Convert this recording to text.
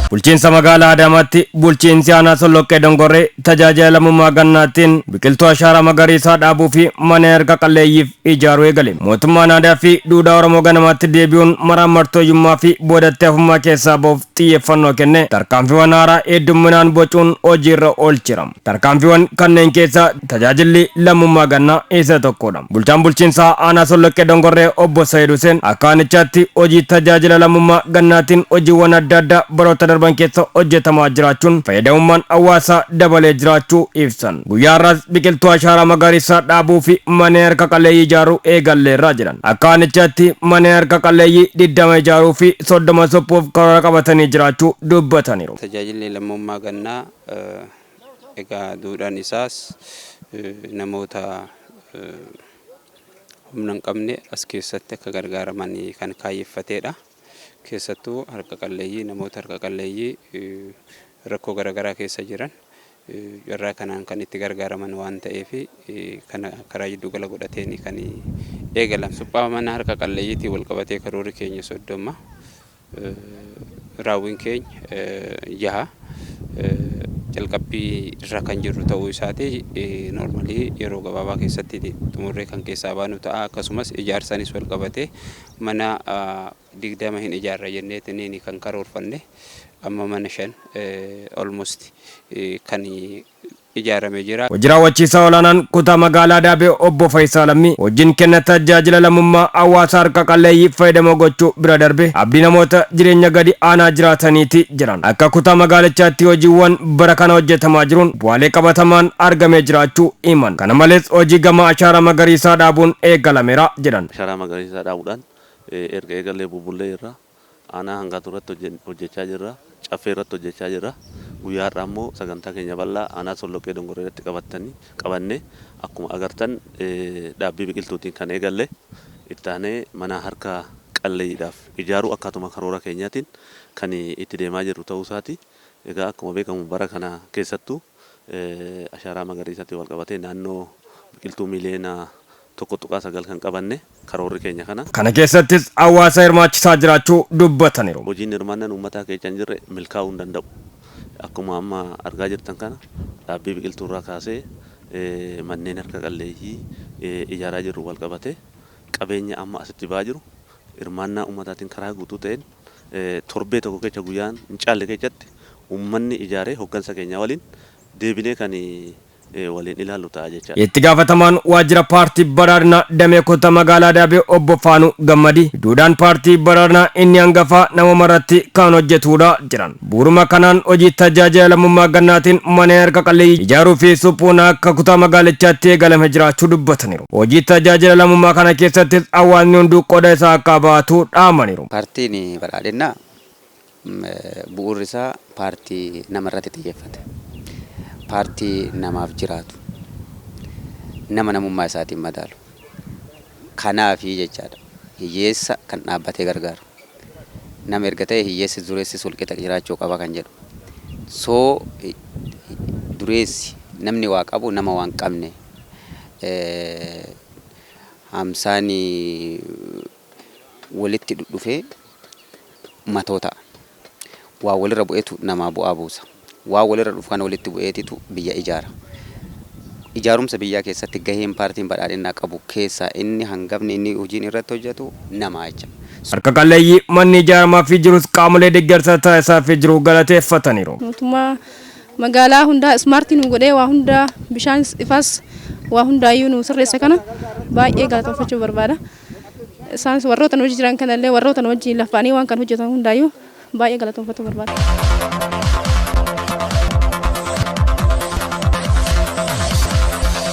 Bulchiinsa magaalaa Adaamaatti bulchiinsi aanaa Solloqqee Dongorree tajaajila lammummaa gannaatiin biqiltuu ashaaraa magariisaa dhaabuu fi mana harka qalleeyyiif ijaaruu eegale. Mootummaan aadaa fi duudhaa Oromoo ganamaatti deebi'uun maraamartooyyummaa fi boodatti hafummaa keessaa bahuuf xiyyeeffannoo kenne tarkaanfiiwwan haaraa heddumminaan bocuun hojiirra oolchira. Tarkaanfiiwwan kanneen keessaa tajaajilli lammummaa gannaa isa tokkodha. Bulchaan bulchiinsaa aanaa Solloqqee Dongorree obbo Sayid Hussein akka aanichaatti hojii tajaajila lammummaa gannaatiin hojiiwwan adda addaa baroota darban keessa hojjetamaa jiraachuun fayyadamummaan hawaasaa dabalee jiraachuu ibsan. Guyyaa har'aas biqiltuu ashaaraa magariisaa dhaabuu fi manneen harka qalleeyyii ijaaruu eegalleerraa jedhan. Akka aanichaatti manneen harka qalleeyyii 20 ijaaruu fi 30 suphuuf karoora qabatanii jiraachuu dubbataniiru. Tajaajilli lammummaa gannaa egaa duudhaan isaas namoota humna hin qabne as keessatti akka gargaaraman kan kaayyeffatedha. Keessattuu harka qalleeyyii, namoota harka qalleeyyii rakkoo garaagaraa keessa jiran carraa kanaan kan itti gargaaraman waan ta'eef, kana karaa giddu gala godhateen kan eegalan. Suphaa mana harka qalleeyyiitiin wal qabatee karoorri keenya 30, raawwiin keenya 6, jalqabbii irra kan jirru ta'uu isaati. Normally yeroo gabaabaa keessatti xumurree kan keessaa baanu ta'a. Akkasumas ijaarsaanis wal qabatee mana 20 hin ijaarra jenneetiin kan karoorfanne, amma mana 5 almost kan ijaaramee jira. Hojii raawwachiisaa olaanaan kutaa magaalaa Daabee obbo Fayisaa Lammii hojiin kenna tajaajila lammummaa hawaasa harka qalleeyyii fayyadamoo gochuu bira darbe abdii namoota jireenya gadi aanaa jiraataniiti jiran. Akka kutaa magaalichaatti hojiiwwan bara kana hojjetamaa jiruun bu'aalee qabatamaan argamee jiraachuu himan. Kana malees hojii gama ashaaraa magariisaa dhaabuun eegalameera jedhan. Ashaaraa magariisaa dhaabuudhaan erga eegallee bubbullee irra aanaa Hangaatu irratti hojjechaa jirra. Caffee irratti hojjechaa jirra. Guyyaa har'aa immoo sagantaa keenya bal'aa aanaa Solloqqee Dongoree irratti qabattanii qabanne akkuma agartan dhaabbii biqiltuutiin kan eegalle, itti aanee mana harka qalleeyyiidhaaf ijaaruu akkaatuma karoora keenyaatiin kan itti deemaa jirru ta'uu isaati. Egaa akkuma beekamu bara kana keessattuu ashaaraa magariisaatiin wal qabatee naannoo biqiltuu miiliyoona 1.9 kan qabanne karoorri keenya kana. Kana keessattis hawaasa hirmaachisaa jiraachuu dubbataniiru. Hojiin hirmaannaan uummataa keessa hin jirre milkaa'uu hin danda'u. Akkuma amma argaa jirtan kana dhaabbii biqiltuu irraa kaasee manneen harka qalleeyyii ijaaraa jirru wal qabatee qabeenya amma asitti ba'aa jiru hirmaannaa uummataatiin karaa guutuu ta'een torbee tokko keessa, guyyaan hin caalle keessatti uummanni ijaaree hoggansa keenya waliin deebinee kan waliin ilaallu ta'a jechaadha. Itti gaafatamaan waajjira paartii badhaadhinaa damee kutaa magaalaa Daabee obbo Faanuu Gammadii duudhaan paartii badhaadhinaa inni hangafaa nama irratti kan hojjetudha jedhan. Bu'uuruma kanaan hojii tajaajila lammummaa gannaatiin manneen harka qalleeyyii ijaaruu fi suphuun akka kutaa magaalichaatti eegalame jiraachuu dubbataniiru. Hojii tajaajila lammummaa kana keessattis hawaasni hunduu qooda isaa akka baatu dhaamaniiru. Paartiin badhaadhinaa bu'uurri isaa paartii nama irratti xiyyeeffate. Paartii namaaf jiraatu. Nama namummaa isaatiin madaalu. Kanaafi jechaadha. Hiyyeessa kan dhaabbatee gargaaru. Nama erga ta'e hiyyeessi dureessis walqixa jiraachuu qaba kan jedhu. Soo dureessi, namni waa qabu nama waan qabne hamsaan walitti dhufee matoo ta'a. Waa walirra bu'eetu namaa bu'aa buusa. Waa walirra dhufu kana walitti bu'eetitu biyya ijaara. Ijaarumsa biyyaa keessatti gaheen paartiin badhaadhinaa qabu keessaa inni hangafni inni hojiin irratti hojjetu namaa jecha. Harka qalleeyyii manni ijaaramaa fi jirus qaamolee deeggarsa taasisaa fi jiru galateeffataniiru. Mootummaa magaalaa hundaa smart nu godhee, waa hundaa, bishaan, ifas, waa hundaayyuu nu sirreessa kana baay'ee galateeffachuu barbaada. Isaanis warroota nu jiran kanallee, warroota nu wajjin lafaanii waan kan hojjetan hundaayyuu baay'ee galateeffachuu barbaada.